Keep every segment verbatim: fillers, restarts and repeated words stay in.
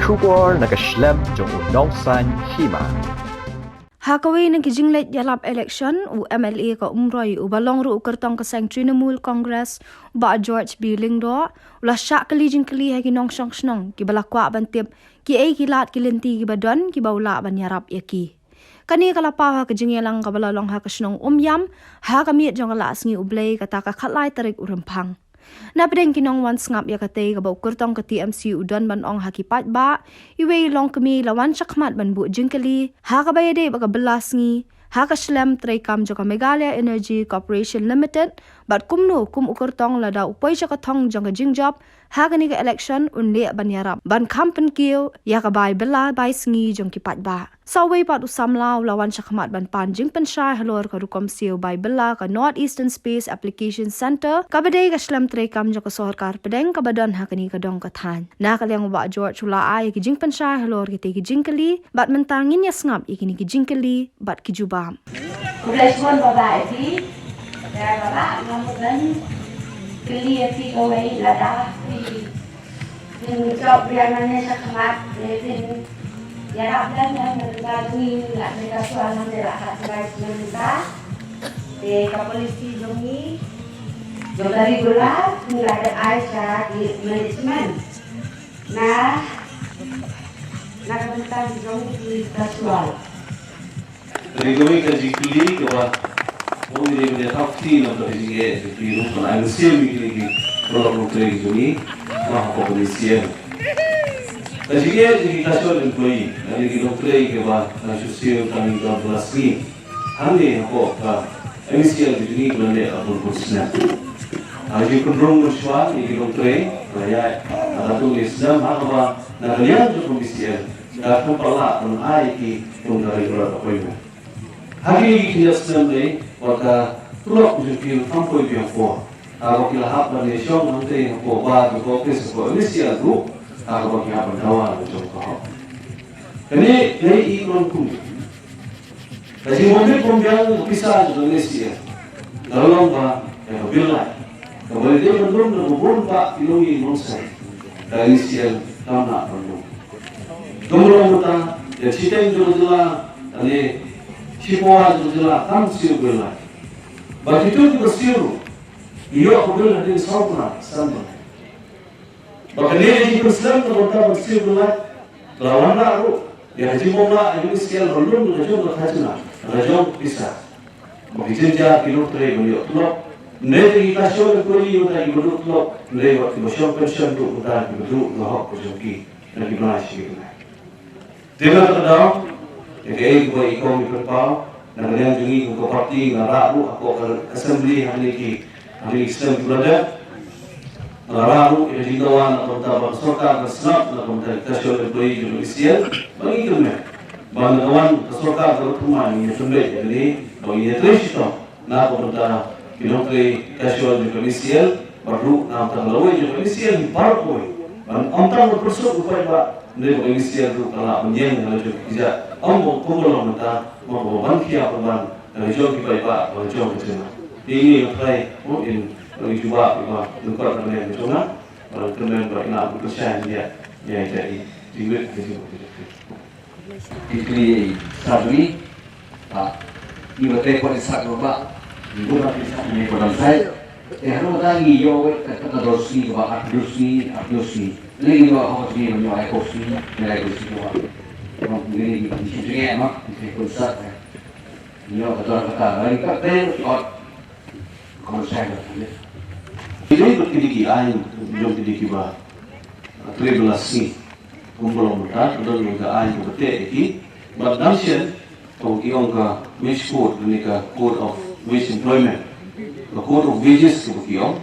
Khubor na ka shlem jong u Nongsaiñ Hima. Ha kawei na ki jingleit ïalap election, u M L A ka Umroi, uba long ruh u kyrtong ka seng Trinamool Congress, u Bah George B Lyngdoh, u la shah kylli jingkylli ha ki nongshong shnong kiba la kwah ban tip kiei ki lad ki lynti kiba don kiba u lah ban ïarap ïa ki. Kane ka la paw ha ka jingïalang kaba la long ha ka shnong Umïam ha ka miet jong ka Laisngi U Blei, kata ka khatlai tarik u Rymphang. Napdeng ki nongwan sngap ïa katei kaba u kyrtong ka T M C u don ban ong ha ki paidbah, iwei i longkmie i la wan shakhmat ban buh jingkylli ha kaba ïadei bad ka bylla sngi ha ka shlem treikam jong ka Meghalaya Energy Corporation Limited, bad kumno kum u kyrtong lada u poi sha ka thong jong ka jingjop ha kane ka election un leh ban ïarap ban kham pynkiew ïa ka bai bylla bai sngi jong ki paidbah. Sa uwei pat u samla u la wan shakhmat ban pan jingpynshai halor ka rukom siew bai bylla ka North Eastern Space Application Centre, kaba dei ka shlem treikam jong ka sorkar pdeng kaba don ha kane ka dong ka thaiñ. Na ka liang u Bah George u la ai ïa ki jingpynshai halor kitei ki jingkylli, bad mynta ngin ïa sngap ïa kine ki jingkylli bad ki jubab. Khublei shibun Bah Bah Eddie. Ïa Bah Bah, ngam mut ban kylli ïa phi kawei, lada phi phin jop biang nangne shakhmat, ne phin ïarap lem ïa ka jong ngi, la ka shuwa ngan ïa la ka shuwa shuwa mynta. Te ka policy jong ngi jong ka regular ngi la dep ai sha ki management. Na, na ka bynta jong ki ka shuwa. Ka dei kawei ka jingkylli kaba u dei ban ïathuh kti na ka jingeh jong ki ruh, ban ai mynsiem ïa kine ki paralok nongtrei jong ngi ba hapoh ka mynsiem. Ka jingeh jong ki casual employee, ka dei ki nongtrei kiba nang shu siew tang ïa ka bylla sngi. Hangne hapoh ka M E C L jong ngi ba la leh bun bun snem. Ha ka jingpynrung mynshuwa ïa ki nongtrei ba ïaid ha ka tu ne snem, ha kaba na ka liang jong ka M E C L ka khlem pat lah ban ai ki kum ka regular appointment. Ha kine ki khyndiat snem dei ba ka tulop jong ki kham poi biang por. Haba ki la hap ban ïashong hangtei hapoh bar, hapoh office, hapoh M E C L ruh, haba ki hap ban dawa la jong ka hok. Kane dei i khlong kum. Ka jingbym bit bym biang ka pisa jong ka M E C L. Ka long ba ïa ka bill light kaba dei ban lum na ka bun bah ki longïing longsem, ka M E C L kam lah ban lum. Kumba long mynta, ïa shiteng jong ka jylla, lane shiphew jong ka jylla kam siew bill light. Ba kito kiba siew ruh ki ïoh ka bill hadien saw khyndai san bnai. Ba kane ka jingpynslem na ka bynta ban siew bill light ka la wanrah ruh ïa ka jingbym lah ïa ka M E C L ban lum na ka jong ka khajna, na ka jong ka pisa. Ba ki jynjar ki nongtrei ban ïoh tulop. Hynrei ki casual employee, ïa ki ba duh tulop, hynrei wat kiba shong pension ruh, ïa ki ba duh ka hok ka jong ki na ki bnai sha ki bnai. Te na kata ka daw, ïa kaei kaba i kong i pynpaw, na ka liang jong ngi kum ka party nga rah ruh hapoh ka assembly ha kine ki, ha kine ki snem kiba la dep. Nga rah ruh ïa ka jingdawa na ka bynta ba ka sorkar kan sngap na ka bynta ki casual employee jong ka M E C L, ba ngi kyrmen ba na ka wan ka sorkar kaba thymmai ngin ïa pynbeit ïa kane, ba ngin ïa trei shitom na ka bynta ki nongtrei casual jong ka M E C L, bad ruh na ka bynta ka lawei jong ka M E C L baroh kawei. Ban ym tang ban pyrsut u paidbah, hynrei ba ka M E C L ruh ka lah ban ïeng ha la jong ki kjat. Ym ba kumba long mynta, ba ban khia pynban ha la jong ki paidbah, ha la jong ka jylla. Te ngi nga trai, mo, in, ba ngi jubab, ba ngi kyrmen ka jong nga, ba ngi kyrmen ba ngi lah ban pynshai ïa, ïa, ïa, ïa, ïa, ïa, ïa, ïa, ïa. Ki kli sa dri, ah, ngi ba te ko sa ko ba, ngi ba te sa ni ko dang sai. Eh, haru ta ngi ïoh wei ka ta ka dos ni ba at dos ni, at dos ni. Ni ngi ba hok ni ba ngi ai ko ni, ni ai ko ni ba. Ngi ni ni ni ni ma, ni ko sa. Ngi ïoh ka ta ka ta, ni ka te ot. Ko sa ka. Ki dei ba ki dei ki ai, jong ki dei ki ba. Trei bylla sngi. Kumba long mynta, ka don ka aiñ kaba teh ïa ki. Bad dang shen, kaba ki ong ka wage code, lane ka code of wage employment. Ka code of wages kaba ki ong.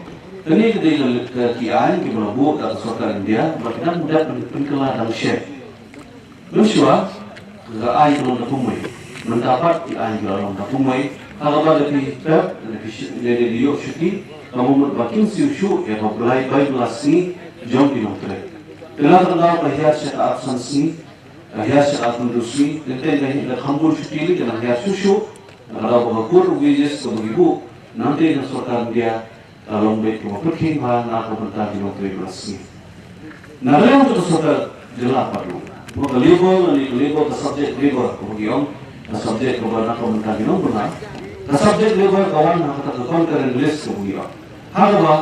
Kane ka dei ka, ka ki aiñ kiba la buh da ka sorkar India, bad ki dang dep ban pynkylla dang shen. Mynshuwa, ka aiñ ka long da kumwei. Mynta pat ki aiñ ki la long da kumwei. Ha kaba da phi pep, da phi shi-, da, da, da ïoh shuki, ka mut ba kin siew shuh ïa ka bai, bai bylla sngi jong ki nongtrei. Te na ka daw ka hiar sha ka arphew san sngi, ka hiar sha ka arphew hynriew sngi, te te ka hiar ka kham bun shuki lei, ka nang hiar shuh shuh, na ka daw ba ka code of wages kaba ki buh, nangta na sorkar India, ka long beit kaba pyrkhing bha na ka bynta ki nongtrei bylla sngi. Na ka liang jong ka sorkar jylla pat ruh. Ba ka labor lane ka labor, ka subject labor kaba ngi ong, ka subject kaba na ka bynta ki nongbynta, ka subject labor ka wan ha kata ka concurrent list kaba ngi ong. Ha kaba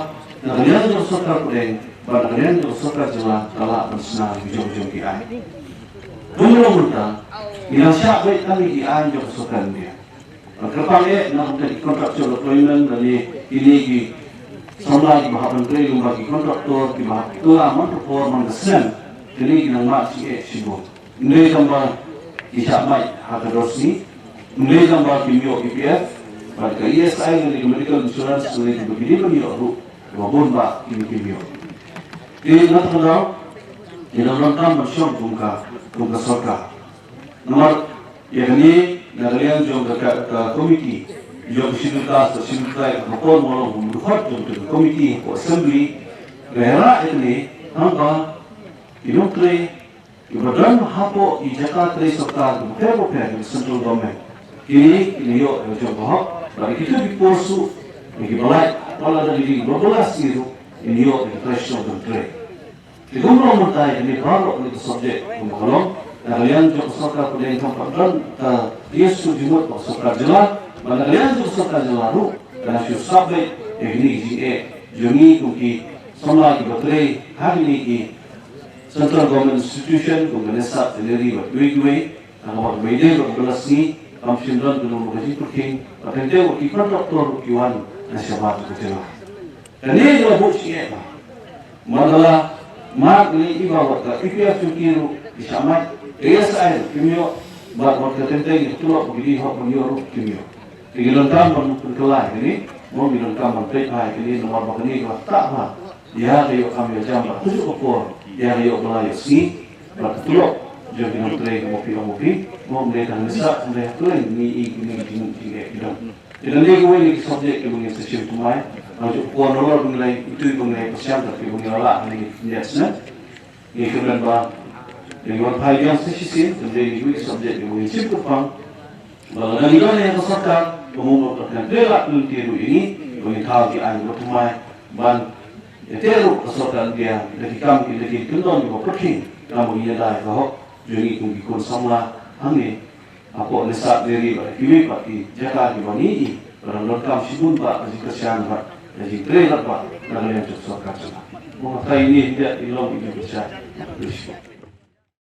na ka liang jong ka sorkar pdeng bad na ka liang jong ka sorkar jylla ka lah ban shna ïa ki jong jong ki aiñ. Kumno mynta ngi nang shah beit tang ïa ki aiñ jong ka sorkar India. Kyrpang eh na ka bynta ki contractual employment lane kine ki samla kiba hap ban trei lyngba ki contractor kiba hap kylla man ka por man ka snem, kine ki nang mad shi eh shibun. Ym dei tang ba ki shah mad ha ka dor sngi, ym dei tang ba kim ïoh E P F bad ka E S I lane ka medical insurance lane kiba ki dei ban ïoh ruh, kiba bun bah kim, kim ïoh. Te na kata ka daw ngi dang donkam ban shong kum ka, kum ka sorkar. Namar ïa kane na ka liang jong ka, ka, ka komiti jong ka Scheduled Caste, Scheduled Tribe, ka por ba nga long u dkhot jong ka komiti hapoh Assembly, nga ïarah ïa kane haba ki nongtrei kiba don hapoh ki jaka trei sorkar kiba pher bapher jong ka central government, kine kin ïoh ïa la jong ka hok. Bad kito ki por shuh, kiba lait, wat la da ki ding ba bylla sngi ruh, kin ïoh ïa ka trei shnong trei. Te kumno mynta ïa kine baroh kine ki subject kumba ka long, na ka liang jong ka sorkar pdeng kam pat don ka jingïasyllok jingmut bad ka sorkar jylla, bad na ka liang jong ka sorkar jylla ruh ka nang shu sap beit ïa kine ki jingeh jong ngi kum ki samla kiba trei ha kine ki central government institution kum ka NESAT, ka NERI bad kiwei kiwei. Nangta kaba ïadei bad ka bylla sngi kam shym don kano kano ka jingpyrkhing, bad teng teng ki contractor ruh ki wan na shabar ka jylla. Kane ka la buh shi eh ba, man la mad lane i ba wat ka E P F jong ki ruh ki shah mad, ka E S I ruh kim ïoh, bad wat ka teng teng ka tulop ba ki dei hok ban ïoh ruh kim ïoh. Te ngi donkam ban pynkylla ïa kane, mo, ngi donkam ban peit bha ïa kane namar ba kane ka la ktah bha ïa ka ïoh kam ïoh jam bad ha kajuh ka por ïa ka ïoh bylla ïoh sngi bad ka tulop jong ki nongtrei kaba phi ong ba phi, mo, ym dei tang NESAT, ym dei ha kylleiñ ngi i kine ki jing, jingeh ki don. Te dang dei kawei na ki subject kiba ngin sa shim thymmai, ha kajuh ka por nalor ba ngi la ïathuh ba ngi la ïapyrshang, bad kiba ngi la lah ha kine ki khyndiat snem. Ngi kyrmen ba ngi wan phai biang sa shisien, te dang dei na kiwei ki subject kiba ngin shim kyrpang ba lada ngi don ïa ka sorkar, ka mut ba ka kan trei lad lynti ruh ïa ngi ba ngin thaw ki aiñ kiba thymmai ban ïateh ruh ka sorkar India da ki kam ki, da ki kyndon kiba pyrkhing, khnang ba ngin ïada ïa ka hok jong ngi kum ki khun samla hangne hapoh NESAT, NERI bad kiwei pat ki jaka kiba ngi i ba dang donkam shibun bah ka jingkyrshan bad ka jingtrei lad bah na ka liang jong ka sorkar jylla. Mo, kata ine i dei i long i jingkyrshan.